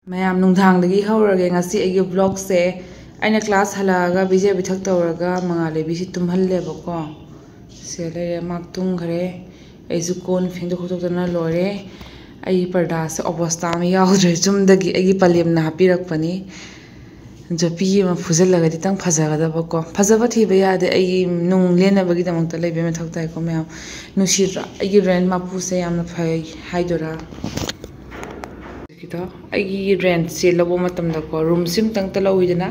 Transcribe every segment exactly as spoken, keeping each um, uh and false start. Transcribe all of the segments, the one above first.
ꯃꯌꯥꯝ, ꯅꯨꯡꯗꯥꯡꯗꯒꯤ ꯍꯧꯔꯒꯦ ꯉꯁꯤ ꯑꯩꯒꯤ vlogꯁꯦ꯫ ꯑꯩꯅ class ꯍꯜꯂꯛꯑꯒ ꯄꯤꯖ ꯄꯤꯊꯛ ꯇꯧꯔꯒ ꯃꯉꯥꯜ ꯂꯩꯕꯤꯁꯤ ꯇꯨꯝꯍꯜꯂꯦꯕꯀꯣ꯫ ꯁꯤꯗ ꯂꯩꯔꯦ, ꯃꯥ ꯇꯨꯝꯈ꯭ꯔꯦ꯫ ꯑꯩꯁꯨ ꯀꯣꯟ ꯐꯦꯡꯗꯣꯛ ꯈꯣꯠꯇꯣꯛꯇꯅ ꯂꯣꯏꯔꯦ꯫ ꯑꯩꯒꯤ ꯄꯔꯗꯥꯁꯦ ꯑꯣꯕꯁꯇꯥ ꯑꯃ ꯌꯥꯎꯗ꯭ꯔꯦ, ꯌꯨꯝꯗꯒꯤ ꯑꯩꯒꯤ ꯄꯂꯦꯝꯅ ꯍꯥꯞꯄꯤꯔꯛꯄꯅꯤ꯫ ꯖꯣꯄꯤ ꯑꯃ ꯐꯨꯖꯜꯂꯒꯗꯤ ꯈꯤꯇꯪ ꯐꯖꯒꯗꯕꯀꯣ꯫ ꯐꯖꯕ ꯊꯤꯕ ꯌꯥꯗꯦ, ꯑꯩꯒꯤ ꯅꯨꯡ ꯂꯦꯟꯅꯕꯒꯤꯗꯃꯛꯇ ꯂꯩꯕꯩ ꯃꯊꯧ ꯇꯥꯏꯀꯣ ꯃꯌꯥꯝ꯫ ꯅꯨꯡꯁꯤꯗ꯭ꯔꯥ? ꯑꯩꯒꯤ rent ꯃꯄꯨꯁꯦ ꯌꯥꯝꯅ ꯐꯩ ꯍꯥꯏꯗꯣꯏꯔꯥ? ꯀꯩꯗꯣ, ꯑꯩꯒꯤ rentꯁꯦ ꯂꯧꯕ ꯃꯇꯝꯗꯀꯣ, roomꯁꯤ ꯑꯃꯇꯪꯇ ꯂꯧꯋꯤꯗꯅ,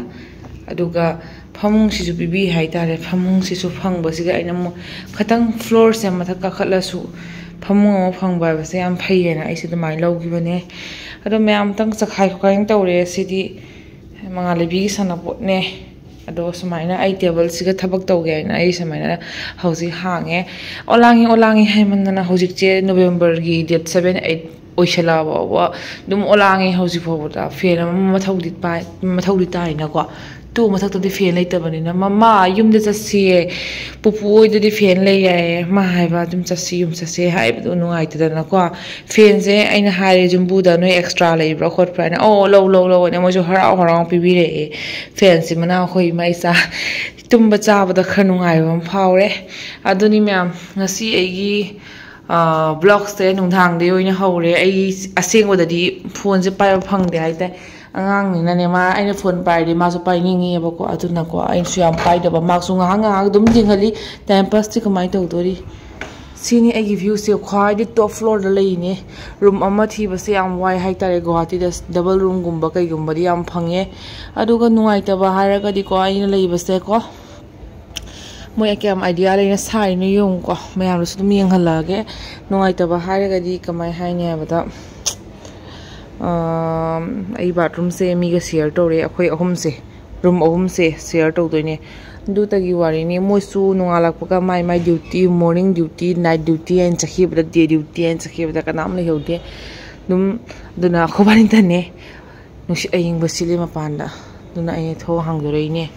ꯑꯗꯨꯒ ꯐꯃꯨꯡꯁꯤꯁꯨ ꯄꯤꯕꯤ ꯍꯥꯏꯇꯥꯔꯦ꯫ ꯐꯃꯨꯡꯁꯤꯁꯨ ꯐꯪꯕꯁꯤꯒ ꯑꯩꯅ ꯑꯃꯨꯛ ꯈꯤꯇꯪ floorꯁꯦ ꯃꯊꯛ ꯀꯥꯈꯠꯂꯁꯨ ꯐꯃꯨꯡ ꯑꯃ ꯐꯪꯕ ꯍꯥꯏꯕꯁꯦ ꯌꯥꯝ ꯐꯩꯌꯦꯅ ꯑꯩꯁꯦ ꯑꯗꯨꯃꯥꯏꯅ ꯂꯧꯈꯤꯕꯅꯦ꯫ ꯑꯗꯣ ꯃꯌꯥꯝ ꯑꯃꯇꯪ ꯆꯈꯥꯏ ꯈꯣꯠꯀꯥꯏꯅ ꯇꯧꯔꯦ꯫ ꯁꯤꯗꯤ ꯃꯉꯥꯜ ꯂꯩꯕꯤꯒꯤ ꯁꯥꯟꯅꯄꯣꯠꯅꯦ꯫ ꯑꯗꯣ ꯁꯨꯃꯥꯏꯅ ꯑꯩ tableꯁꯤꯒ ꯊꯕꯛ ꯇꯧꯒꯦ ꯍꯥꯏꯅ ꯑꯩ ꯁꯨꯃꯥꯏꯅ ꯍꯧꯖꯤꯛ ꯍꯥꯡꯉꯦ꯫ ꯑꯣꯂꯥꯡꯉꯤ, ꯑꯣꯂꯥꯡꯉꯤ ꯍꯥꯏꯃꯟꯗꯅ ꯍꯧꯖꯤꯛꯁꯦ Novemberꯒꯤ date seven, eight ꯑꯣꯏꯁꯜꯂꯛꯑꯕ ꯑꯗꯨꯝ ꯑꯣꯂꯥꯡꯉꯤ꯫ ꯍꯧꯖꯤꯛ ꯐꯥꯎꯕꯗ fan ꯑꯃ ꯃꯊꯧꯗꯤ ꯄꯥꯏ-, ꯃꯊꯧꯗꯤ ꯇꯥꯏꯅꯀꯣ꯫ ꯇꯨ ꯃꯊꯛꯇꯗꯤ fan ꯂꯩꯇꯕꯅꯤꯅ, "ꯃꯃꯥ, ꯌꯨꯝꯗ ꯆꯠꯁꯤꯌꯦ, ꯄꯨꯄꯨ ꯍꯣꯏꯗꯗꯤ fan ꯂꯩ ꯌꯥꯏꯌꯦ", ꯃꯥ ꯍꯥꯏꯕ ꯑꯗꯨꯝ "ꯆꯠꯁꯤ, ꯌꯨꯝ ꯆꯠꯁꯤ" ꯍꯥꯏꯕꯗꯣ ꯅꯨꯡꯉꯥꯏꯇꯗꯅꯀꯣ꯫ Fanꯁꯦ ꯑꯩꯅ ꯍꯥꯏꯔꯦ ꯌꯨꯝꯕꯨꯗ, "ꯅꯣꯏ extra ꯂꯩꯕ꯭ꯔꯥ ꯈꯣꯠꯄ꯭ꯔꯥ?" ꯍꯥꯏꯅ, "ꯑꯣ, ꯂꯧ, ꯂꯧ, ꯂꯧ" ꯍꯥꯏꯅ ꯃꯣꯏꯁꯨ ꯍꯔꯥꯎ ꯍꯔꯥꯎ ꯄꯤꯕꯤꯔꯛꯑꯦ꯫ Fanꯁꯤ ꯃꯅꯥ ꯑꯩꯈꯣꯏ ꯏꯃꯥ ꯏꯆꯥ ꯇꯨꯝꯕ ꯆꯥꯕꯗ ꯈꯔ ꯅꯨꯡꯉꯥꯏꯕ ꯑꯃ ꯐꯥꯎꯔꯦ꯫ ꯑꯗꯨꯅꯤ ꯃꯌꯥꯝ, ꯉꯁꯤ ꯑꯩꯒꯤ, ꯑ, vlogꯁꯦ ꯅꯨꯡꯗꯥꯡꯗꯒꯤ ꯑꯣꯏꯅ ꯍꯧꯔꯦ꯫ ꯑꯩ ꯑꯁꯦꯡꯕꯗꯗꯤ phoneꯁꯦ ꯄꯥꯏꯕ ꯐꯪꯗꯦ ꯍꯥꯏꯇꯥꯔꯦ꯫ ꯑꯉꯥꯡꯅꯤꯅꯅꯦ, ꯃꯥ, ꯑꯩꯅ phone ꯄꯥꯏꯔꯗꯤ ꯃꯥꯁꯨ ꯄꯥꯏꯅꯤꯡꯉꯦꯕꯀꯣ꯫ ꯑꯗꯨꯅꯀꯣ, ꯑꯩꯁꯨ ꯌꯥꯝ ꯄꯥꯏꯗꯕ, ꯃꯥꯁꯨ ꯉꯥꯏꯍꯥꯛ ꯉꯥꯏꯍꯥꯛ ꯑꯗꯨꯝ ꯌꯦꯡꯍꯜꯂꯤ꯫ Time passꯇꯤ ꯀꯃꯥꯏꯅ ꯇꯧꯗꯣꯔꯤ? ꯁꯤꯅꯤ ꯑꯩꯒꯤ viewꯁꯦ, ꯈ꯭ꯋꯥꯏꯗꯤ top floorꯗ ꯂꯩꯔꯤꯅꯦ꯫ Room ꯑꯃ ꯊꯤꯕꯁꯦ ꯌꯥꯝ ꯋꯥꯏ ꯍꯥꯏꯇꯥꯔꯦ꯫ ꯒꯨꯍꯥꯇꯤꯗ double roomꯒꯨꯝꯕ ꯀꯩꯒꯨꯝꯕꯗꯤ ꯌꯥꯝ ꯐꯪꯉꯦ꯫ ꯑꯗꯨꯒ ꯅꯨꯡꯉꯥꯏꯇꯕ ꯍꯥꯏꯔꯒꯗꯤꯀꯣ, ꯑꯩꯅ ꯂꯩꯕꯁꯦꯀꯣ, ꯃꯣꯏ ꯀꯌꯥꯝ idea ꯂꯩꯅ ꯁꯥꯔꯤꯅꯣ ꯌꯦꯡꯉꯨꯀꯣ꯫ ꯃꯌꯥꯝꯗꯁꯨ ꯑꯗꯨꯝ ꯌꯦꯡꯍꯜꯂꯛꯑꯒꯦ꯫ ꯅꯨꯡꯉꯥꯏꯇꯕ ꯍꯥꯏꯔꯒꯗꯤ ꯀꯃꯥꯏ ꯍꯥꯏꯅꯤ ꯍꯥꯏꯕꯗ, ꯑꯥꯝ, ꯑꯩ bathroomꯁꯦ ꯃꯤꯒ share ꯇꯧꯔꯦ꯫ ꯑꯩꯈꯣꯏ ꯑꯍꯨꯝꯁꯦ, room ꯑꯍꯨꯝꯁꯦ share ꯇꯧꯗꯣꯏꯅꯦ꯫ ꯑꯗꯨꯇꯒꯤ ꯋꯥꯔꯤꯅꯤ꯫ ꯃꯣꯏꯁꯨ ꯅꯣꯡꯉꯥꯜꯂꯛꯄꯒ ꯃꯥꯏ ꯃꯥꯏ duty, morning duty, night duty ꯍꯥꯏꯅ ꯆꯠꯈꯤꯕꯗ, day duty ꯍꯥꯏꯅ ꯆꯠꯈꯤꯕꯗ ꯀꯅꯥꯝ ꯂꯩꯍꯧꯗꯦ꯫ ꯑꯗꯨꯝ, ꯑꯗꯨꯅ ꯑꯩꯈꯣꯏꯕꯥꯅꯤꯇꯅꯦ ꯅꯨꯡꯁꯤꯠ ꯑꯌꯤꯡꯕ ꯁꯤꯠꯂꯤ ꯃꯄꯥꯟꯗ꯫ ꯑꯗꯨꯅ ꯑꯩꯅ ꯊꯣꯡ ꯍꯥꯡꯗꯣꯔꯛꯏꯅꯦ꯫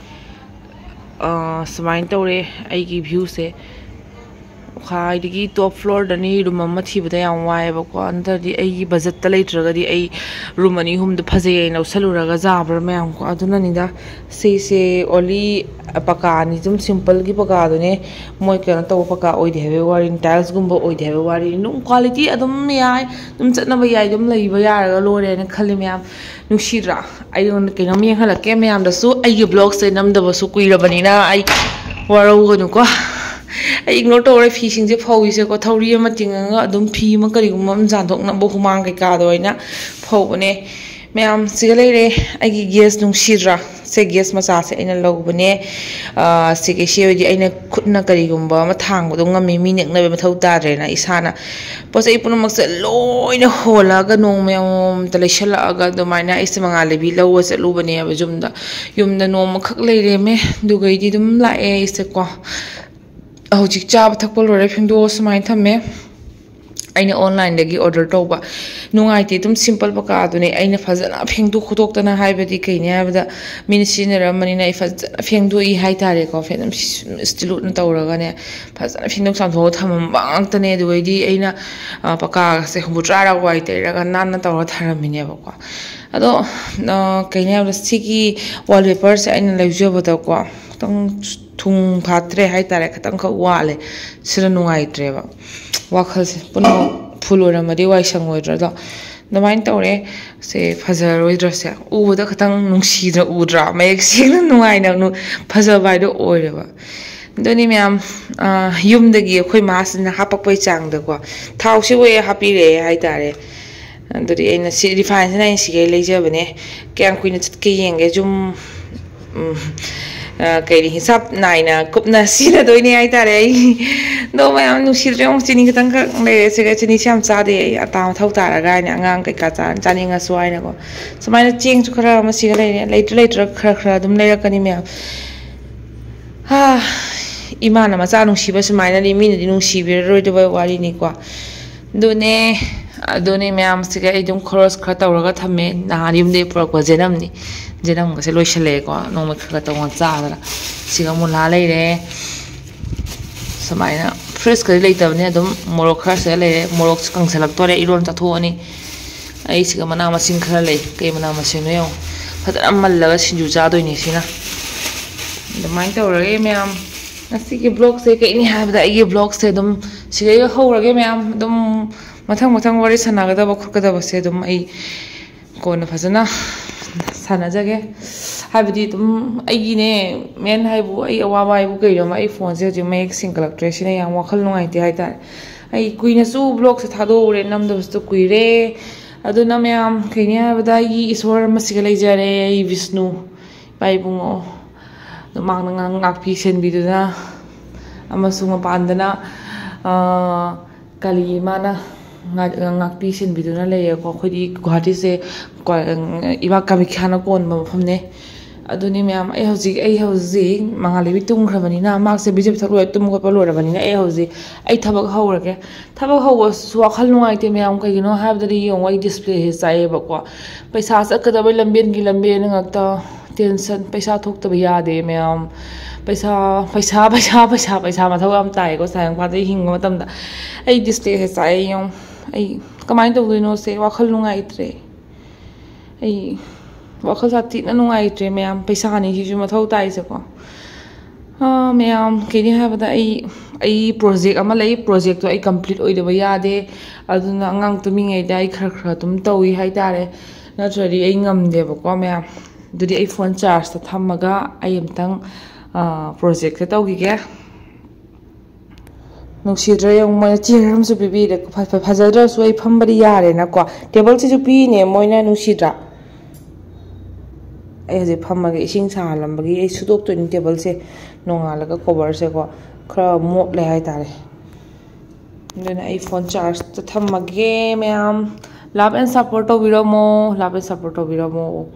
ꯑꯥ, ꯁꯨꯃꯥꯏꯅ ꯇꯧꯔꯦ ꯑꯩꯒꯤ viewꯁꯦ꯫ ꯈ꯭ꯋꯥꯏꯗꯒꯤ ꯇꯣꯞ ꯐ꯭ꯂꯣꯔꯗꯅꯤ꯫ ꯔꯨꯝ ꯑꯃ ꯊꯤꯕꯗ ꯌꯥꯝ ꯋꯥꯏꯑꯦꯕꯀꯣ꯫ ꯅꯠꯇ꯭ꯔꯗꯤ ꯑꯩꯒꯤ ꯕꯖꯦꯠꯇ ꯂꯩꯇ꯭ꯔꯒꯗꯤ ꯑꯩ ꯔꯨꯝ ꯑꯅꯤ ꯑꯍꯨꯝꯗꯣ ꯐꯖꯩ ꯍꯥꯏꯅ ꯂꯧꯁꯜꯂꯨꯔꯒ ꯌꯥꯕ꯭ꯔꯥ ꯃꯌꯥꯝꯀꯣ꯫ ꯑꯗꯨꯅꯅꯤꯗ꯫ ꯁꯤꯁꯦ ꯑꯣꯂꯤ ꯄꯀꯥꯅꯤ, ꯑꯗꯨꯝ ꯁꯤꯝꯄꯜꯒꯤ ꯄꯀꯥꯗꯨꯅꯦ꯫ ꯃꯣꯏ ꯀꯩꯅꯣ ꯇꯧꯕ ꯄꯀꯥ ꯑꯣꯏꯗꯦ ꯍꯥꯏꯕꯒꯤ ꯋꯥꯔꯤꯅꯤ, ꯇꯥꯏꯜꯁꯀꯨꯝꯕ ꯑꯣꯏꯗꯦ ꯍꯥꯏꯕꯒꯤ ꯋꯥꯔꯤꯅꯤ꯫ ꯑꯗꯨꯝ ꯀ꯭ꯋꯥꯂꯤꯇꯤ ꯑꯗꯨꯝ ꯌꯥꯏ, ꯑꯗꯨꯝ ꯆꯠꯅꯕ ꯌꯥꯏ, ꯑꯗꯨꯝ ꯂꯩꯕ ꯌꯥꯔꯒ ꯂꯣꯏꯔꯦꯅ ꯈꯜꯂꯤ ꯃꯌꯥꯝ꯫ ꯅꯨꯡꯁꯤꯗ꯭ꯔꯥ? ꯑꯩꯉꯣꯟꯗ ꯀꯩꯅꯣꯝ ꯌꯦꯡꯍꯜꯂꯛꯀꯦ ꯃꯌꯥꯝꯗꯁꯨ꯫ ꯑꯩꯒꯤ ꯕ꯭ꯂꯣꯛꯁꯦ ꯅꯝꯗꯕꯁꯨ ꯀꯨꯏꯔꯕꯅꯤꯅ ꯑꯩ ꯋꯥꯔꯧꯒꯅꯨꯀꯣ꯫ ꯑꯩ ꯏꯒꯅꯣꯔ ꯇꯧꯔꯦ꯫ ꯐꯤꯁꯤꯡꯁꯦ ꯐꯧꯔꯤꯁꯦꯀꯣ, ꯊꯧꯔꯤ ꯑꯃ ꯇꯤꯡꯉꯒ ꯑꯗꯨꯝ ꯐꯤ ꯑꯃ ꯀꯔꯤꯒꯨꯝꯕ ꯑꯃ ꯆꯥꯝꯊꯣꯛꯅꯕ ꯍꯨꯃꯥꯡ ꯀꯩꯀꯥꯗꯣ ꯑꯣꯏꯅ ꯐꯧꯕꯅꯦ꯫ ꯃꯌꯥꯝ ꯁꯤꯒ ꯂꯩꯔꯦ ꯑꯩꯒꯤ ꯒꯦꯁ꯫ ꯅꯨꯡꯁꯤꯗ꯭ꯔꯥ? ꯁꯦ ꯒꯦꯁ ꯃꯆꯥꯁꯦ ꯑꯩꯅ ꯂꯧꯕꯅꯦ꯫ ꯑꯥ, ꯁꯤꯒꯤ, ꯁꯤ ꯑꯣꯏꯗꯤ ꯑꯩꯅ ꯈꯨꯠꯅ ꯀꯔꯤꯒꯨꯝꯕ ꯑꯃ ꯊꯥꯡꯕꯗꯣ ꯉꯝꯃꯤ, ꯃꯤ ꯅꯦꯛꯅꯕ ꯃꯊꯧ ꯇꯥꯗ꯭ꯔꯦꯅ ꯏꯁꯥꯅ ꯄꯣꯠ ꯆꯩ ꯄꯨꯝꯅꯃꯛꯁꯦ ꯂꯣꯏꯅ ꯍꯣꯜꯂꯒ ꯅꯣꯡꯃ ꯑꯃꯃꯝꯇ ꯂꯩꯁꯜꯂꯛꯑꯒ ꯑꯗꯨꯃꯥꯏꯅ ꯑꯩꯁꯦ ꯃꯉꯥꯜ ꯂꯩꯕꯤ ꯂꯧꯕ ꯆꯠꯂꯨꯕꯅꯦꯕ ꯌꯨꯝꯗ꯫ ꯌꯨꯝꯗ ꯅꯣꯡꯃꯈꯛ ꯂꯩꯔꯦꯝꯃꯦ, ꯑꯗꯨꯒꯩꯗꯤ ꯑꯗꯨꯝ ꯂꯥꯛꯑꯦ ꯑꯩꯁꯦꯀꯣ꯫ ꯍꯧꯖꯤꯛ ꯆꯥꯕ ꯊꯛꯄ ꯂꯣꯏꯔꯦ, ꯐꯦꯡꯗꯣꯛꯑ ꯁꯨꯃꯥꯏꯅ ꯊꯝꯃꯦ꯫ ꯑꯩꯅ ꯑꯣꯟꯂꯥꯏꯟꯗꯒꯤ ꯑꯣꯔꯗꯔ ꯇꯧꯕ ꯅꯨꯡꯉꯥꯏꯇꯦ, ꯑꯗꯨꯝ ꯁꯤꯝꯄꯜ ꯄꯀꯥꯗꯨꯅꯦ꯫ ꯑꯩꯅ ꯐꯖꯅ ꯐꯦꯡꯗꯣꯛ ꯈꯣꯠꯇꯣꯛꯇꯅ, ꯍꯥꯏꯕꯗꯤ ꯀꯩꯅꯤ ꯍꯥꯏꯕꯗ ꯃꯤꯅ ꯁꯤꯖꯤꯟꯅꯔꯝꯕꯅꯤꯅ ꯑꯩ ꯐꯖꯅ ꯐꯦꯡꯗꯣꯛꯏ ꯍꯥꯏꯇꯥꯔꯦꯀꯣ꯫ ꯐꯦ-, ꯑꯗꯨꯝ ꯁꯤ-, ꯁ꯭ꯇꯤꯂꯨꯠꯅ ꯇꯧꯔꯒꯅꯦ ꯐꯖꯅ ꯐꯦꯡꯗꯣꯛ ꯆꯥꯝꯊꯣꯛꯑ ꯊꯝꯃꯝꯕ ꯉꯥꯛꯇꯅꯦ꯫ ꯑꯗꯨꯒꯩꯗꯤ ꯑꯩꯅ, ꯑ, ꯄꯀꯥꯒꯁꯦ ꯍꯨꯝꯐꯨꯇꯔꯥꯔꯛ ꯋꯥꯏ ꯇꯩꯔꯒ ꯅꯥꯟꯅ ꯇꯧꯔ ꯊꯝꯔꯝꯃꯤꯅꯦꯕꯀꯣ꯫ ꯑꯗꯣ, ꯑ, ꯀꯩꯅꯤ ꯍꯥꯏꯕꯗ ꯁꯤꯒꯤ ꯋꯥꯜꯄꯦꯄꯔꯁꯦ ꯑꯩꯅ ꯂꯩꯖꯕꯗꯀꯣ ꯈꯤꯇꯪ ꯊꯨꯡ ꯐꯥꯠꯇ꯭ꯔꯦ ꯍꯥꯏꯇꯥꯔꯦ, ꯈꯤꯇꯪꯈꯛ ꯋꯥꯠꯂꯦ꯫ ꯁꯤꯅ ꯅꯨꯡꯉꯥꯏꯇ꯭ꯔꯦꯕ꯫ ꯋꯥꯈꯜꯁꯦ ꯄꯨꯝꯅꯃꯛ ꯐꯨꯜ ꯑꯣꯏꯔꯝꯃꯗꯤ ꯋꯥꯏ ꯁꯪꯉꯣꯏꯗ꯭ꯔꯗꯣ꯫ ꯑꯗꯨꯃꯥꯏꯅ ꯇꯧꯔꯦ꯫ ꯁꯦ ꯐꯖꯔꯣꯏꯗ꯭ꯔꯁꯦ? ꯎꯕꯗ ꯈꯤꯇꯪ ꯅꯨꯡꯁꯤꯗ꯭ꯔꯥ? ꯎꯗ꯭ꯔꯥ? ꯃꯌꯦꯛ ꯁꯦꯡꯅ ꯅꯨꯡꯉꯥꯏꯅ ꯅꯨ-, ꯐꯖꯕ ꯍꯥꯏꯗꯣ ꯑꯣꯏꯔꯦꯕ꯫ ꯑꯗꯨꯅꯤ ꯃꯌꯥꯝ, ꯑ, ꯌꯨꯝꯗꯒꯤ ꯑꯩꯈꯣꯏ ꯃꯥꯁꯤꯅ ꯍꯥꯄꯛꯄꯩ ꯆꯥꯡꯗꯀꯣ ꯊꯥꯎꯁꯤꯕꯨ ꯍꯦꯛ ꯍꯥꯄꯤꯔꯛꯑꯦ ꯍꯥꯏꯇꯥꯔꯦ꯫ ꯑꯗꯨꯗꯤ ꯑꯩꯅ ꯁꯤ ꯔꯤꯐꯥꯏꯟꯁꯤꯅ ꯑꯩꯅ ꯁꯤꯈꯩ ꯂꯩꯖꯕꯅꯦ꯫ ꯀꯌꯥꯝ ꯀꯨꯏꯅ ꯆꯠꯀꯦ ꯌꯦꯡꯒꯦ꯫ ꯁꯨꯝ, ꯎꯝ, ꯑ, ꯀꯩꯅꯤ, ꯍꯤꯁꯥꯞ ꯅꯥꯏꯅ ꯀꯨꯞꯅ ꯁꯤꯖꯤꯟꯅꯗꯣꯏꯅꯦ ꯍꯥꯏꯇꯥꯔꯦ ꯑꯩ꯫ ꯑꯗꯣ ꯃꯌꯥꯝ ꯅꯨꯡꯁꯤꯗ꯭ꯔꯦ, ꯑꯃꯨꯛ ꯆꯤꯅꯤ ꯈꯤꯇꯪꯈꯛ ꯂꯩꯔꯦ꯫ ꯁꯤꯒ ꯆꯤꯅꯤꯁꯤ ꯌꯥꯝ ꯆꯥꯗꯦ ꯑꯩ, ꯑꯇꯥ ꯃꯊꯧ ꯇꯥꯔꯒ ꯍꯥꯏꯅ ꯑꯉꯥꯡ ꯀꯩꯀꯥ ꯆꯥ-, ꯆꯥꯅꯤꯡꯉꯁꯨ ꯍꯥꯏꯅꯀꯣ꯫ ꯁꯨꯃꯥꯏꯅ ꯆꯦꯡꯁꯨ ꯈꯔ ꯑꯃ ꯁꯤꯒ ꯂꯩꯔꯦ꯫ ꯂꯩꯇ꯭ꯔ ꯂꯩꯇ꯭ꯔ ꯈꯔ ꯈꯔ ꯑꯗꯨꯝ ꯂꯩꯔꯛꯀꯅꯤ ꯃꯌꯥꯝ꯫ ꯍꯥ, ꯏꯃꯥꯅ ꯃꯆꯥ ꯅꯨꯡꯁꯤꯕ ꯁꯨꯃꯥꯏꯅꯗꯤ ꯃꯤꯅꯗꯤ ꯅꯨꯡꯁꯤꯕꯤꯔꯔꯣꯏꯗꯕ ꯋꯥꯔꯤꯅꯤꯀꯣ꯫ ꯑꯗꯨꯅꯦ, ꯑꯗꯨꯅꯦ ꯃꯌꯥꯝꯁꯤꯒ ꯑꯩ ꯑꯗꯨꯝ ꯈꯣꯔꯣꯁ ꯈꯔ ꯇꯧꯔꯒ ꯊꯝꯃꯦ꯫ ꯅꯍꯥꯟ ꯌꯨꯝꯗꯒꯤ ꯄꯨꯔꯛꯄ ꯖꯦꯅꯝꯅꯤ꯫ ꯖꯦꯅꯝꯒꯁꯦ ꯂꯣꯏꯁꯤꯜꯂꯛꯑꯦꯀꯣ, ꯅꯣꯡꯃ ꯈꯔ ꯈꯔ ꯇꯧꯅ ꯆꯥꯗꯅ꯫ ꯁꯤꯒ ꯃꯨꯂꯥ ꯂꯩꯔꯦ꯫ ꯁꯨꯃꯥꯏꯅ ꯐ꯭ꯔꯤꯖꯀꯗꯤ ꯂꯩꯇꯕꯅꯦ꯫ ꯑꯗꯨꯝ ꯃꯣꯔꯣꯛ ꯈꯔ ꯁꯤꯗ ꯂꯩꯔꯦ꯫ ꯃꯣꯔꯣꯛꯁꯦ ꯀꯪꯁꯜꯂꯛꯇꯣꯔꯦ, ꯏꯔꯣꯟ ꯆꯥꯊꯣꯛꯑꯅꯤ꯫ ꯑꯩ ꯁꯤꯒ ꯃꯅꯥ ꯃꯁꯤꯡ ꯈꯔ ꯂꯩ꯫ ꯀꯩ ꯃꯅꯥ ꯃꯁꯤꯡꯅꯣ ꯌꯦꯡꯉꯣ꯫ ꯐꯖꯅ ꯃꯜꯂꯒ ꯁꯤꯡꯖꯨ ꯆꯥꯗꯣꯏꯅꯦ ꯁꯤꯅ꯫ ꯑꯗꯨꯃꯥꯏꯅ ꯇꯧꯔꯒꯦ ꯃꯌꯥꯝ꯫ ꯉꯁꯤꯒꯤ ꯕ꯭ꯂꯣꯛꯁꯦ ꯀꯩꯅꯤ ꯍꯥꯏꯕꯗ, ꯑꯩꯒꯤ ꯕ꯭ꯂꯣꯛꯁꯦ ꯑꯗꯨꯝ ꯁꯤꯗꯩ ꯍꯧꯔꯒꯦ ꯃꯌꯥꯝ꯫ ꯑꯗꯨꯝ ꯃꯊꯪ ꯃꯊꯪ ꯋꯥꯔꯤ ꯁꯥꯟꯅꯒꯗꯕ ꯈꯣꯠꯀꯗꯕꯁꯦ ꯑꯗꯨꯝ ꯑꯩ ꯀꯣꯟꯅ ꯐꯖꯅ ꯁꯥꯟꯅꯖꯒꯦ꯫ ꯍꯥꯏꯕꯗꯤ ꯑꯗꯨꯝ ꯑꯩꯒꯤꯅꯦ, ꯃꯦꯟ ꯍꯥꯏꯕꯨ, ꯑꯩ ꯑꯋꯥꯕ ꯍꯥꯏꯕꯨ ꯀꯩꯅꯣ, ꯑꯩ ꯐꯣꯟꯁꯦ ꯍꯧꯖꯤꯛ ꯃꯌꯦꯛ ꯁꯦꯡꯒꯠꯂꯛꯇ꯭ꯔꯦ꯫ ꯁꯤꯅ ꯌꯥꯝ ꯋꯥꯈꯜ ꯅꯨꯡꯉꯥꯏꯇꯦ ꯍꯥꯏꯇꯥꯔꯦ꯫ ꯑꯩ ꯀꯨꯏꯅꯁꯨ ꯕ꯭ꯂꯣꯛꯁꯦ ꯊꯥꯗꯣꯛꯎꯔꯦ, ꯅꯝꯗꯕꯁꯨ ꯀꯨꯏꯔꯦ꯫ ꯑꯗꯨꯅ ꯃꯌꯥꯝ, ꯀꯩꯅꯤ ꯍꯥꯏꯕꯗ, ꯑꯩꯒꯤ ꯏꯁꯣꯔ ꯑꯃ ꯁꯤꯒ ꯂꯩꯖꯔꯦ, ꯑꯩ ꯕꯤꯁꯅꯨ ꯏꯄꯥ ꯏꯕꯨꯡꯉꯣ, ꯑꯗꯨ ꯃꯍꯥꯛꯅ ꯉꯥꯛ-, ꯉꯥꯛꯄꯤ ꯁꯦꯟꯕꯤꯗꯨꯅ ꯑꯃꯁꯨꯡ ꯃꯄꯥꯟꯗꯅ, ꯑꯥ, ꯀꯥꯂꯤ ꯃꯥꯅ ꯉꯥꯛ-, ꯉꯥꯛꯄꯤ ꯁꯦꯟꯕꯤꯗꯨꯅ ꯂꯩꯌꯦꯀꯣ꯫ ꯑꯩꯈꯣꯏꯗꯤ ꯒꯨꯍꯥꯇꯤꯁꯦ ꯀꯣ-, ꯏꯃꯥ ꯀꯥꯃꯤꯈ꯭ꯌꯥꯅ ꯀꯣꯟꯕ ꯃꯐꯝꯅꯦ꯫ ꯑꯗꯨꯅꯤ ꯃꯌꯥꯝ, ꯑꯩ ꯍꯧꯖꯤꯛ, ꯑꯩ ꯍꯧꯖꯤꯛ ꯃꯉꯥꯂꯩꯕꯤ ꯇꯨꯝꯈ꯭ꯔꯕꯅꯤꯅ, ꯃꯍꯥꯛꯁꯦ ꯕꯤꯖꯦꯄꯤ ꯊꯛ ꯂꯣꯏꯔ ꯇꯨꯝꯕ ꯈꯣꯠꯄ ꯂꯣꯏꯔꯕꯅꯤꯅ, ꯑꯩ ꯍꯧꯖꯤꯛ ꯑꯩ ꯊꯕꯛ ꯍꯧꯔꯒꯦ꯫ ꯊꯕꯛ ꯍꯧꯕꯁꯨ ꯋꯥꯈꯜ ꯅꯨꯡꯉꯥꯏꯇꯦ ꯃꯌꯥꯝ꯫ ꯀꯩꯒꯤꯅꯣ ꯍꯥꯏꯕꯗꯗꯤ ꯌꯦꯡꯉꯣ, ꯑꯩ ꯗꯤꯁꯄ꯭ꯂꯦꯁꯦ ꯆꯥꯛꯑꯦꯕꯀꯣ꯫ ꯄꯩꯁꯥ ꯆꯠꯀꯗꯕꯩ ꯂꯝꯕꯦꯟꯒꯤ ꯂꯝꯕꯦꯟ ꯉꯥꯛꯇ꯫ ꯇꯦꯟꯁꯟ, ꯄꯩꯁꯥ ꯊꯣꯛꯇꯕ ꯌꯥꯗꯦ ꯃꯌꯥꯝ꯫ ꯄꯩꯁꯥ, ꯄꯩꯁꯥ, ꯄꯩꯁꯥ, ꯄꯩꯁꯥ, ꯄꯩꯁꯥ ꯃꯊꯧ ꯌꯥꯝ ꯇꯥꯏꯀꯣ ꯁꯥꯌꯥꯡ ꯐꯥꯗ ꯍꯤꯡꯕ ꯃꯇꯝꯗ꯫ ꯑꯩ ꯗꯤꯁꯄ꯭ꯂꯦꯁꯦ ꯆꯥꯛꯑꯦ ꯌꯦꯡꯉꯣ꯫ ꯑꯩ ꯀꯃꯥꯏꯅ ꯇꯧꯗꯣꯏꯅꯣꯁꯦ ꯋꯥꯈꯜ ꯅꯨꯡꯉꯥꯏꯇ꯭ꯔꯦ꯫ ꯑꯩ ꯋꯥꯈꯜ ꯁꯥꯊꯤꯅ ꯅꯨꯡꯉꯥꯏꯇ꯭ꯔꯦ ꯃꯌꯥꯝ꯫ ꯄꯩꯁꯥꯅꯤ ꯁꯤꯁꯨ ꯃꯊꯧ ꯇꯥꯏꯁꯦꯀꯣ꯫ ꯑꯥ, ꯃꯌꯥꯝ, ꯀꯩꯅꯤ ꯍꯥꯏꯕꯗ, ꯑꯩ, ꯑꯩ ꯄ꯭ꯔꯣꯖꯦꯛ ꯑꯃ ꯂꯩ꯫ ꯄ꯭ꯔꯣꯖꯦꯛꯇꯣ ꯑꯩ ꯀꯝꯄ꯭ꯂꯤꯠ ꯑꯣꯏꯗꯕ ꯌꯥꯗꯦ꯫ ꯑꯗꯨꯅ ꯑꯉꯥꯡ ꯇꯨꯝꯃꯤꯉꯩꯗ ꯑꯩ ꯈꯔ ꯈꯔ ꯑꯗꯨꯝ ꯇꯧꯏ ꯍꯥꯏꯇꯥꯔꯦ꯫ ꯅꯠꯇ꯭ꯔꯗꯤ ꯑꯩ ꯉꯝꯗꯦꯕꯀꯣ ꯃꯌꯥꯝ꯫ ꯑꯗꯨꯗꯤ ꯑꯩ ꯐꯣꯟ ꯆꯥꯔꯖꯇ ꯊꯝꯃꯒ ꯑꯩ ꯑꯝꯇꯪ, ꯑꯥ, ꯄ꯭ꯔꯣꯖꯦꯛꯁꯦ ꯇꯧꯈꯤꯒꯦ꯫ ꯅꯨꯡꯁꯤꯗ꯭ꯔꯥ ꯌꯦꯡꯉꯨ, ꯃꯣꯏꯅ ꯆꯤꯌꯔ ꯑꯃꯁꯨ ꯄꯤꯕꯤꯔꯦ꯫ ꯐ-, ꯐ-, ꯐꯖꯗ꯭ꯔꯁꯨ ꯑꯩ ꯐꯝꯕꯗꯤ ꯌꯥꯔꯦꯅꯀꯣ꯫ ꯇꯦꯕꯜꯁꯤꯁꯨ ꯄꯤꯅꯦ ꯃꯣꯏꯅ, ꯅꯨꯡꯁꯤꯗ꯭ꯔꯥ? ꯑꯩ ꯍꯧꯖꯤꯛ ꯐꯝꯃꯒ ꯏꯁꯤꯡ ꯁꯥꯍꯜꯂꯝꯕꯒꯤ ꯑꯩ ꯁꯨꯗꯣꯛꯇꯣꯏꯅꯤ ꯇꯦꯕꯜꯁꯦ꯫ ꯅꯣꯡꯉꯥꯜꯂꯒ ꯀꯣꯕꯔꯁꯦꯀꯣ ꯈꯔ ꯃꯣꯠꯂꯦ ꯍꯥꯏꯇꯥꯔꯦ꯫ ꯑꯗꯨꯅ ꯑꯩ ꯐꯣꯟ ꯆꯥꯔꯖꯇ ꯊꯝꯃꯒꯦ ꯃꯌꯥꯝ꯫ Love and support ꯇꯧꯕꯤꯔꯝꯃꯣ, love and support ꯇꯧꯕꯤꯔꯝꯃꯣ꯫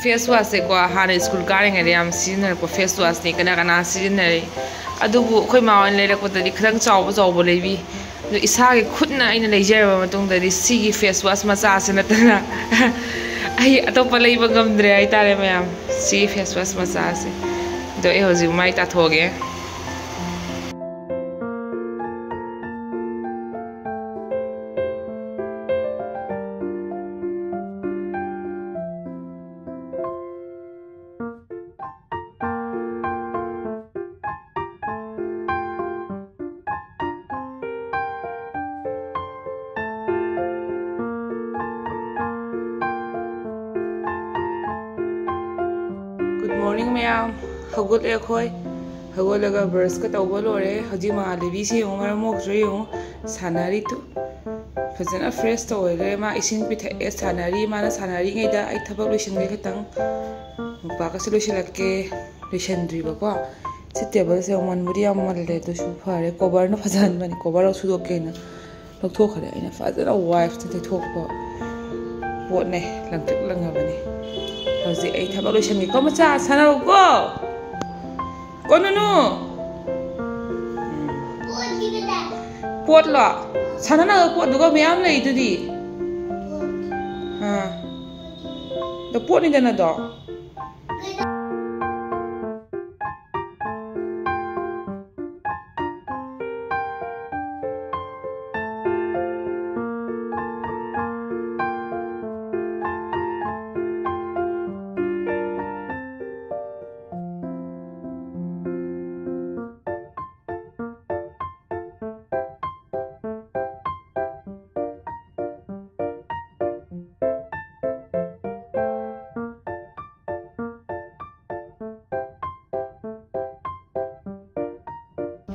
ꯐꯦꯁ ꯋꯥꯁꯁꯦꯀꯣ, ꯍꯥꯟꯅ ꯁ꯭ꯀꯨꯜ ꯀꯥꯔꯤꯉꯩꯗ ꯌꯥꯝ ꯁꯤꯖꯤꯟꯅꯔꯛꯄ ꯐꯦꯁ ꯋꯥꯁꯅꯤ, ꯀꯅꯥ ꯀꯅꯥ ꯁꯤꯖꯤꯟꯅꯔꯤ? ꯑꯗꯨꯕꯨ ꯑꯩꯈꯣꯏ ꯃꯥ ꯍꯣꯏꯅ ꯂꯩꯔꯛꯄꯗꯗꯤ ꯈꯤꯇꯪ ꯆꯥꯎꯕ ꯆꯥꯎꯕ ꯂꯩꯕꯤ꯫ ꯑꯗꯨ ꯏꯁꯥꯒꯤ ꯈꯨꯠꯅ ꯑꯩꯅ ꯂꯩꯖꯔꯕ ꯃꯇꯨꯡꯗꯗꯤ ꯁꯤꯒꯤ ꯐꯦꯁ ꯋꯥꯁ ꯃꯆꯥꯁꯤ ꯅꯠꯇꯅ ꯑꯩ ꯑꯇꯣꯞꯄ ꯂꯩꯕ ꯉꯝꯗ꯭ꯔꯦ ꯍꯥꯏꯇꯥꯔꯦ ꯃꯌꯥꯝ, ꯁꯤꯒꯤ ꯐꯦꯁ ꯋꯥꯁ ꯃꯆꯥꯁꯦ꯫ ꯑꯗꯣ ꯑꯩ ꯍꯧꯖꯤꯛ ꯃꯥꯏ ꯇꯥꯊꯣꯛꯑꯒꯦ꯫ Good morning ꯃꯌꯥꯝ꯫ ꯍꯧꯒꯠꯂꯦ ꯑꯩꯈꯣꯏ꯫ ꯍꯧꯒꯠꯂꯒ ꯕ꯭ꯔꯁꯀ ꯇꯧꯕ ꯂꯣꯏꯔꯦ꯫ ꯍꯧꯖꯤꯛ ꯃꯍꯥꯗꯦꯕꯤꯁꯤ ꯌꯦꯡꯉꯨ, ꯃꯔꯝ ꯃꯣꯛꯇ꯭ꯔꯥ ꯌꯦꯡꯉꯨ꯫ ꯁꯥꯟꯅꯔꯤ ꯇꯨ꯫ ꯐꯖꯅ ꯐ꯭ꯔꯦꯁ ꯇꯧꯔꯦ꯫ ꯃꯥ ꯏꯁꯤꯡ ꯄꯤꯊꯛꯑꯦ, ꯁꯥꯟꯅꯔꯤ꯫ ꯃꯥꯅ ꯁꯥꯟꯅꯔꯤꯉꯩꯗ ꯑꯩ ꯊꯕꯛ ꯂꯣꯏꯁꯤꯟꯒꯦ ꯈꯤꯇꯪ꯫ ꯃꯣꯝꯄꯥꯛꯀꯁꯨ ꯂꯣꯏꯁꯤꯜꯂꯛꯀꯦ꯫ ꯂꯣꯏꯁꯤꯟꯗ꯭ꯔꯤꯕꯀꯣ꯫ ꯁꯤ ꯇꯦꯕꯜꯁꯦ ꯃꯟꯕꯨꯗꯤ ꯌꯥꯝ ꯃꯜꯂꯦ, ꯑꯗꯨꯁꯨ ꯐꯔꯦ꯫ ꯀꯣꯕꯔꯅ ꯐꯖꯍꯟꯕꯅꯤ꯫ ꯀꯣꯕꯔ ꯂꯧꯊꯣꯛꯀꯦꯅ ꯂꯧꯊꯣꯛꯈ꯭ꯔꯦ꯫ ꯑꯩꯅ ꯐꯖꯅ ꯋꯥꯏꯞꯁꯅ ꯇꯩꯊꯣꯛꯄ ꯄꯣꯠꯅꯦ꯫ ꯂꯪꯇ꯭ꯔꯤꯛ ꯂꯪꯉꯕꯅꯤ꯫ ꯍꯧꯖꯤꯛ ꯑꯩ ꯊꯕꯛ ꯂꯣꯏꯁꯟꯒꯦꯀꯣ, ꯃꯆꯥ꯫ ꯁꯥꯟꯅꯧꯀꯣ꯫ ꯀꯣ ꯅꯨꯅꯨ꯫ ꯄꯣꯠꯂꯣ? ꯁꯥꯟꯅꯅꯕ ꯄꯣꯠꯇꯨꯒ ꯃꯌꯥꯝ ꯂꯩꯗꯨꯗꯤ꯫ ꯑꯥ꯫ ꯑꯗꯣ ꯄꯣꯠꯅꯤꯗꯅ ꯑꯗꯣ꯫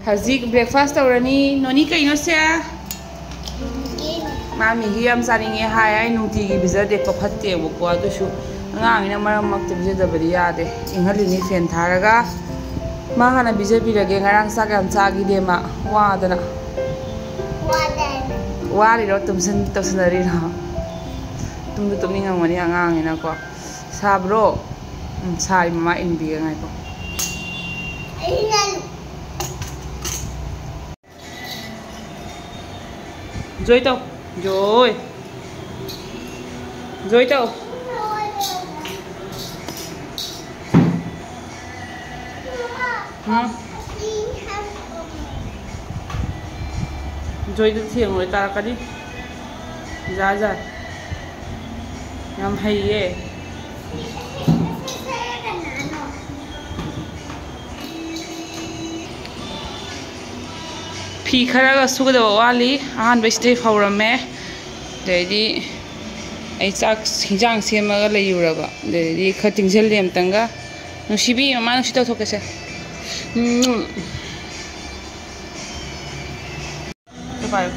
ꯍꯧꯖꯤꯛ ꯕ꯭ꯔꯦꯛꯐꯥꯁ ꯇꯧꯔꯅꯤ꯫ ꯅꯣꯅꯤ, ꯀꯩꯅꯣ ꯁꯦ? ꯃꯥ ꯃꯦꯒꯤ ꯌꯥꯝ ꯆꯥꯅꯤꯡꯉꯦ ꯍꯥꯏ꯫ ꯑꯩ ꯅꯨꯡꯇꯤꯒꯤ ꯄꯤꯖꯗꯦꯀꯣ, ꯐꯠꯇꯦꯕꯀꯣ꯫ ꯑꯗꯨꯁꯨ ꯑꯉꯥꯡꯅꯤꯅ ꯃꯔꯛ ꯃꯔꯛꯇ ꯄꯤꯖꯗꯕꯗꯤ ꯌꯥꯗꯦ꯫ ꯏꯪꯍꯜꯂꯤꯅꯤ ꯐꯦꯟ ꯊꯥꯔꯒ꯫ ꯃꯥ ꯍꯥꯟꯅ ꯄꯤꯖꯕꯤꯔꯒꯦ꯫ ꯉꯔꯥꯡ ꯆꯥꯛ ꯌꯥꯝ ꯆꯥꯈꯤꯗꯦ ꯃꯥ, ꯋꯥꯗꯅ꯫ ꯋꯥꯔꯤꯔꯣ? ꯇꯨꯝꯁꯟ-, ꯇꯧꯁꯟꯅꯔꯤꯔꯣ? ꯇꯨꯝꯁꯨ ꯇꯨꯝꯅꯤꯡꯉꯝꯒꯅꯤ ꯑꯉꯥꯡꯅꯤꯅꯀꯣ꯫ ꯁꯥꯕ꯭ꯔꯣ? ꯎꯝ, ꯁꯥꯏ, ꯃꯃꯥ ꯏꯟꯕꯤꯒꯦ, ꯉꯥꯏꯈꯣ꯫ ꯖꯣꯏ ꯇꯧ꯫ ꯖꯣꯏ꯫ ꯖꯣꯏ ꯇꯧ꯫ ꯎꯝ꯫ ꯖꯣꯏꯗ ꯊꯦꯡꯉꯨꯔꯦ, ꯇꯥꯔꯛꯀꯅꯤ꯫ ꯖꯥ ꯖꯥ꯫ ꯌꯥꯝ ꯍꯩꯌꯦ꯫ ꯐꯤ ꯈꯔꯒ ꯁꯨꯒꯗꯕ ꯋꯥꯠꯂꯤ꯫ ꯑꯍꯥꯟꯕꯩꯁꯤꯗꯩ ꯐꯧꯔꯝꯃꯦ꯫ ꯑꯗꯩꯗꯤ ꯑꯩ ꯆꯥꯛ ꯍꯤꯟꯖꯥꯡ ꯁꯦꯝꯃꯒ ꯂꯩꯔꯨꯔꯕ꯫ ꯑꯗꯩꯗꯤ ꯈꯔ ꯇꯤꯡꯁꯤꯜꯂꯤ ꯑꯝꯇꯪꯒ꯫ ꯅꯨꯡꯁꯤꯕꯤ, ꯃꯃꯥ ꯅꯨꯡꯁꯤ ꯇꯧꯊꯣꯛꯀꯦꯁꯦ꯫ ꯎꯝ꯫ ꯁꯤ ꯄꯥꯏꯌꯨ꯫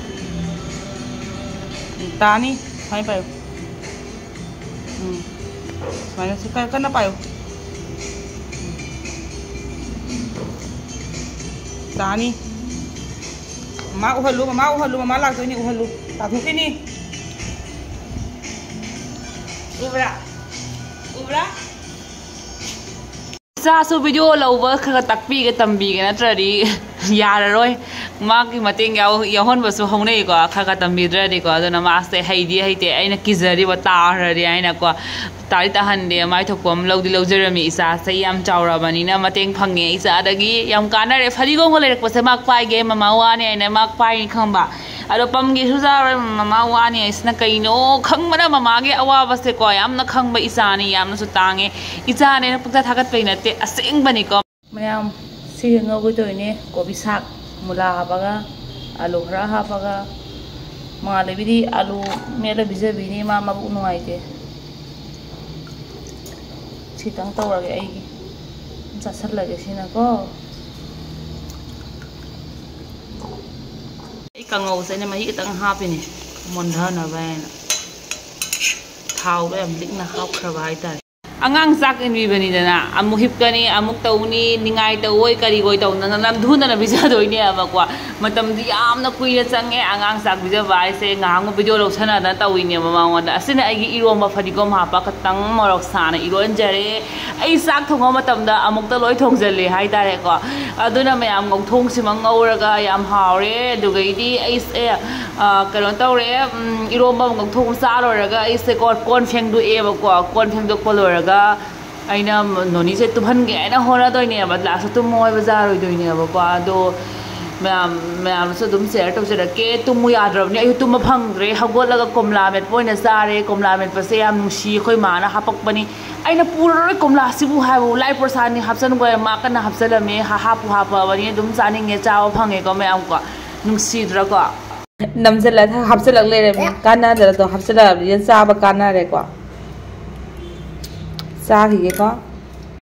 ꯎꯝ, ꯇꯥꯅꯤ꯫ ꯁꯨꯃꯥꯏꯅ ꯄꯥꯏꯌꯨ꯫ ꯎꯝ꯫ ꯁꯨꯃꯥꯏꯅ ꯁꯤ ꯀꯟ-, ꯀꯟꯅ ꯄꯥꯏꯌꯨ꯫ ꯇꯥꯅꯤ꯫ ꯃꯃꯥ ꯎꯍꯜꯂꯨ, ꯃꯃꯥ ꯎꯍꯜꯂꯨ, ꯃꯃꯥ ꯂꯥꯛꯇꯣꯏꯅꯤ, ꯎꯍꯜꯂꯨ꯫ ꯇꯥꯊꯣꯛꯈꯤꯅꯤ꯫ ꯎꯕ꯭ꯔꯥ? ꯎꯕ꯭ꯔꯥ? ꯏꯆꯥꯁꯨ video ꯂꯧꯕ ꯈꯔ ꯈꯔ ꯇꯥꯛꯄꯤꯒꯦ, ꯇꯝꯕꯤꯒꯦ, ꯅꯠꯇ꯭ꯔꯗꯤ ꯌꯥꯔꯔꯣꯏ꯫ ꯃꯥꯒꯤ ꯃꯇꯦꯡ ꯌꯥꯎ-, ꯌꯥꯎꯍꯟꯕꯁꯨ ꯍꯧꯅꯩꯀꯣ, ꯈꯔ ꯈꯔ ꯇꯝꯕꯤꯗ꯭ꯔꯗꯤꯀꯣ꯫ ꯑꯗꯨꯅ ꯃꯥꯁꯦ ꯍꯩꯗꯤ ꯍꯩꯇꯦ, ꯑꯩꯅ ꯀꯤꯖꯔꯤꯕ ꯇꯥꯈ꯭ꯔꯗꯤ ꯍꯥꯏꯅꯀꯣ꯫ ꯇꯥꯗꯤ ꯇꯥꯍꯟꯗꯦ, ꯃꯥꯏ ꯊꯣꯛꯄ ꯑꯃ ꯂꯧꯗꯤ ꯂꯧꯖꯔꯝꯃꯤ꯫ ꯏꯆꯥꯁꯦ ꯌꯥꯝ ꯆꯥꯎꯔꯛꯑꯕꯅꯤꯅ ꯃꯇꯦꯡ ꯐꯪꯉꯦ ꯏꯆꯥꯗꯒꯤ꯫ ꯌꯥꯝ ꯀꯥꯟꯅꯔꯦ꯫ ꯐꯗꯤꯒꯣꯝꯒ ꯂꯩꯔꯛꯄꯁꯦ ꯃꯥ ꯄꯥꯏꯒꯦ, ꯃꯃꯥ ꯋꯥꯅꯤ ꯍꯥꯏꯅ ꯃꯥ ꯄꯥꯏꯅꯤ ꯈꯪꯕ꯫ ꯑꯗꯣ ꯄꯝꯒꯦꯁꯨ ꯆꯥꯔꯣꯏ, ꯃꯃꯥ ꯋꯥꯅꯤ ꯍꯥꯏꯁꯤꯅ ꯀꯩꯅꯣ ꯈꯪꯕꯅ ꯃꯃꯥꯒꯤ ꯑꯋꯥꯕꯁꯦꯀꯣ꯫ ꯌꯥꯝꯅ ꯈꯪꯕ ꯏꯆꯥꯅꯤ, ꯌꯥꯝꯅꯁꯨ ꯇꯥꯡꯉꯦ꯫ ꯏꯆꯥꯅꯦꯅ ꯄꯨꯛꯇ ꯊꯥꯒꯠꯄꯩ ꯅꯠꯇꯦ, ꯑꯁꯦꯡꯕꯅꯤꯀꯣ꯫ ꯃꯌꯥꯝ ꯁꯤꯒ ꯉꯧꯒꯦ ꯇꯧꯔꯤꯅꯦ꯫ ꯀꯣꯕꯤ ꯁꯥꯛ, ꯃꯨꯂꯥ ꯍꯥꯞꯄꯒ, ꯑꯂꯨ ꯈꯔ ꯍꯥꯞꯄꯒ꯫ ꯃꯉꯥꯜꯂꯩꯕꯤꯗꯤ ꯑꯂꯨ ꯃꯦꯠꯂ ꯄꯤꯖꯕꯤꯅꯤ, ꯃꯥ ꯃꯕꯨꯛ ꯅꯨꯡꯉꯥꯏꯇꯦ꯫ ꯁꯤꯇꯪ ꯇꯧꯔꯒꯦ ꯑꯩꯒꯤ꯫ ꯆꯥꯁꯜꯂꯒꯦ ꯁꯤꯅꯀꯣ꯫ ꯑꯩ ꯀꯥꯡꯉꯧꯁꯦ ꯑꯩꯅ ꯃꯍꯤ ꯈꯤꯇꯪ ꯍꯥꯞꯄꯤꯅꯦ, ꯃꯨꯟꯊꯅꯕ ꯍꯥꯏꯅ꯫ ꯊꯥꯎꯗꯣ ꯌꯥꯝ ꯂꯤꯛꯅ ꯍꯥꯞꯈ꯭ꯔꯕ ꯍꯥꯏꯇꯥꯔꯦ꯫ ꯑꯉꯥꯡ ꯆꯥꯛ ꯏꯟꯕꯤꯕꯅꯤꯗꯅ, ꯑꯃꯨꯛ ꯍꯤꯞꯀꯅꯤ, ꯑꯃꯨꯛ ꯇꯧꯅꯤ, ꯅꯤꯡꯉꯥꯏ ꯇꯧꯑꯣꯏ, ꯀꯔꯤꯑꯣꯏ ꯇꯧꯗꯅ ꯅꯝꯊꯨꯗꯅ ꯄꯤꯖꯗꯣꯏꯅꯦꯕꯀꯣ꯫ ꯃꯇꯝꯗꯤ ꯌꯥꯝꯅ ꯀꯨꯏꯅ ꯆꯪꯉꯦ ꯑꯉꯥꯡ ꯆꯥꯛ ꯄꯤꯖꯕ ꯍꯥꯏꯁꯦ꯫ ꯉꯥꯏꯍꯥꯛꯃꯨꯛ ꯚꯤꯗꯤꯑꯣ ꯂꯧꯁꯅꯗꯅ ꯇꯧꯔꯤꯅꯦꯕ ꯃꯉꯣꯟꯗ꯫ ꯑꯁꯤꯅ ꯑꯩꯒꯤ ꯏꯔꯣꯝꯕ ꯐꯗꯤꯒꯣꯝ ꯍꯥꯞꯄ ꯈꯇꯪ ꯃꯣꯔꯣꯛ ꯁꯥꯅ ꯏꯔꯣꯟꯖꯔꯦ꯫ ꯑꯩ ꯆꯥꯛ ꯊꯣꯡꯕ ꯃꯇꯝꯗ ꯑꯃꯨꯛꯇ ꯂꯣꯏ ꯊꯣꯡꯖꯜꯂꯦ ꯍꯥꯏꯇꯥꯔꯦꯀꯣ꯫ ꯑꯗꯨꯅ ꯃꯌꯥꯝ ꯉꯧꯊꯣꯡꯁꯤꯃ ꯉꯧꯔꯒ ꯌꯥꯝ ꯍꯥꯎꯔꯦ꯫ ꯑꯗꯨꯒꯩꯗꯤ ꯑꯩꯁꯦ, ꯑ, ꯀꯩꯅꯣ ꯇꯧꯔꯦ, ꯎꯝ, ꯏꯔꯣꯝꯕ ꯑꯃ ꯉꯧꯊꯣꯛ ꯑꯃ ꯆꯥ ꯂꯣꯏꯔꯒ ꯑꯩꯁꯦ ꯀꯣ-, ꯀꯣꯟ ꯐꯦꯡꯗꯣꯛꯑꯦꯕꯀꯣ꯫ ꯀꯣꯟ ꯐꯦꯡꯗꯣꯛꯄ ꯂꯣꯏꯔꯒ ꯑꯩꯅ ꯅꯣꯅꯤꯁꯦ ꯇꯨꯝꯍꯟꯒꯦ ꯍꯥꯏꯅ ꯍꯣꯠꯅꯗꯣꯏꯅꯦꯕ꯫ ꯂꯥꯁꯇ ꯇꯨꯝꯃꯣ ꯍꯥꯏꯕ ꯌꯥꯔꯣꯏꯗꯣꯏꯅꯦꯕꯀꯣ꯫ ꯑꯗꯣ ꯃꯌꯥꯝ, ꯃꯌꯥꯝꯁꯨ ꯑꯗꯨꯝ ꯁꯤꯌꯔ ꯇꯧꯖꯔꯛꯀꯦ꯫ ꯇꯨꯝꯃꯨ ꯌꯥꯗ꯭ꯔꯕꯅꯤ, ꯑꯩꯁꯨ ꯇꯨꯝꯕ ꯐꯪꯗ꯭ꯔꯦ꯫ ꯍꯧꯒꯠꯂꯒ ꯀꯣꯝꯂꯥ ꯃꯦꯠꯄ ꯑꯣꯏꯅ ꯆꯥꯔꯦ꯫ ꯀꯣꯝꯂꯥ ꯃꯦꯠꯄꯁꯦ ꯌꯥꯝ ꯅꯨꯡꯁꯤ, ꯑꯩꯈꯣꯏ ꯃꯥꯅ ꯍꯥꯞꯄꯛꯄꯅꯤ꯫ ꯑꯩꯅ "ꯄꯨꯔꯔꯣꯏ ꯀꯣꯝꯂꯥꯁꯤꯕꯨ" ꯍꯥꯏꯕꯕꯨ, "ꯂꯥꯏ ꯄ꯭ꯔꯁꯥꯗꯅꯤ, ꯍꯥꯞꯆꯟꯈꯣ" ꯍꯥꯏꯕ, ꯃꯥ ꯀꯟꯅ ꯍꯥꯞꯆꯜꯂꯝꯃꯦ꯫ ꯍꯥ-, ꯍꯥꯞꯄꯨ ꯍꯥꯞꯄꯕꯅꯤ, ꯑꯗꯨꯝ ꯆꯥꯅꯤꯡꯉꯦ, ꯆꯥꯕ ꯐꯪꯉꯦꯀꯣ ꯃꯌꯥꯝꯀꯣ꯫ ꯅꯨꯡꯁꯤꯗ꯭ꯔꯥꯀꯣ? ꯅꯝꯖꯜꯂ ꯍꯥꯞꯆꯜꯂꯛ ꯂꯩꯔꯝꯃꯦ꯫ ꯀꯥꯟꯅꯗ꯭ꯔꯗꯣ ꯍꯥꯞꯆꯜꯂꯛꯑꯕꯅꯤꯅ ꯆꯥꯕ ꯀꯥꯟꯅꯔꯦꯀꯣ꯫ ꯆꯥꯈꯤꯒꯦꯀꯣ꯫